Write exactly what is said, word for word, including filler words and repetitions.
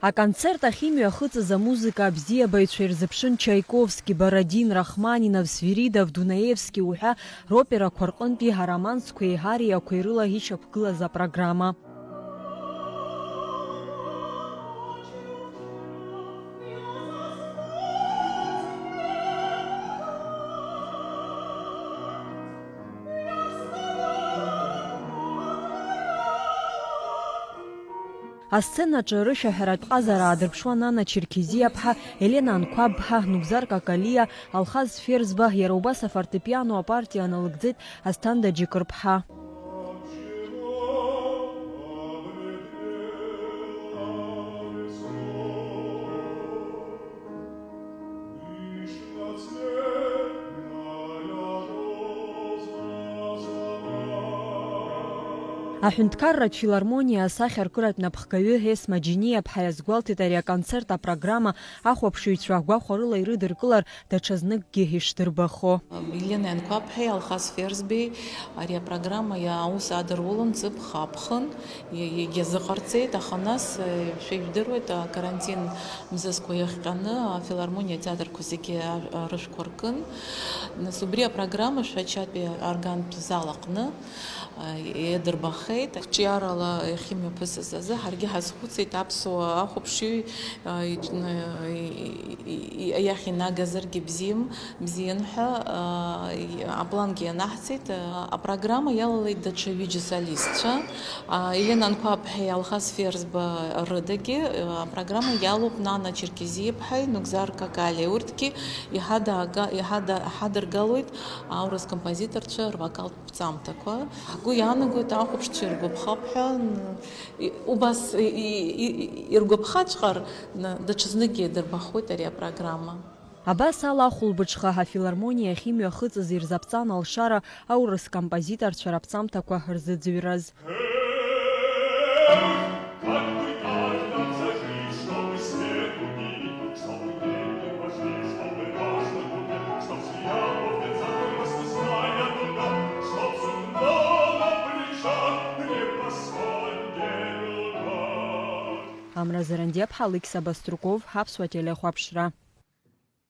Аконцерт ахь имҩахыҵыз амузыка абзиабаҩцәа ирзыԥшын Чаиковски, Бородин, Рахманинов, Свиридов, Дунаевски уҳәа роперақәа рҟынтәи аромансқәеи ариақәеи рыла ишьақәгылаз апрограмма. Асценаҿы рышәаҳәаратә ҟазара аадырԥшуан Нана Черкезиаԥҳа, Елена Анқәаб-ԥҳа, Нугзар Какалиа, Алхаз Ферзба, иара убас афортепиано апартиа налыгӡеит Асҭанда Џьыкырԥҳа. Аҳәынҭқарратә филармониа асахьаркыратә напхгаҩы Есма Џьениаԥҳа иазгәалҭеит ари аконцерт апрограмма ахәаԥшыҩцәа гәахәарыла ирыдыркылар даҽазныкгьы ишдырбахо. Елена Анқәаб-ԥҳеи Алхас Ферзбеи ари апрограмма иа-, аус адырулон ҵыԥх аԥхын. Иа-, иагьазыҟарҵеит, аха нас, э, шәа ижәдыруеит, акарантин мзызқәа иахҟьаны афилармониа атеатрқәа зегьы, а, рышәқәа ркын. Нас убри апрограмма Шәачатәи аргантә зал аҟны, а, иадырбахеит. Қәҿиарала иахьымҩаԥысыз азы ҳаргьы ҳазхәыцит, аԥсуа ахәаԥшыҩ, а, иаҿ-, и-, и-, и-, иахь инагазаргьы бзиам, бзиан ҳәа, а, и-, аплангьы ианаҳҵеит. А, апрограмма иалалеит даҽа ҩыџьа солистцәа, а, Елена Анқәаб-ԥҳаи Алхас Ферзба рыдагьы. А, апрограмма иалоуп Нана Черкезиаԥҳаи Нугзар Какалиа. Урҭгьы иҳадага-, иҳада-, иҳадыргалоит аурыс композиторцәа рвокалтә ԥҵамҭақәа. Ҳгәы иаанагоит, ахәаԥшцәа иргәаԥхап ҳәа, н-, и-, убас и-, и-, и-, иргәаԥхаҵәҟьар, н-, даҽазныкгьы дырбахуеит ари апрограмма. Абас ала ахәылбыҽха афилармониа ахьымҩахыҵыз ирзаԥҵан алшара аурыс композиторцәа раԥҵамҭақәа рзыӡырҩраз. Амра Зарандиаԥҳа, Алықьса Баструков, Аԥсуа телехәаԥшра.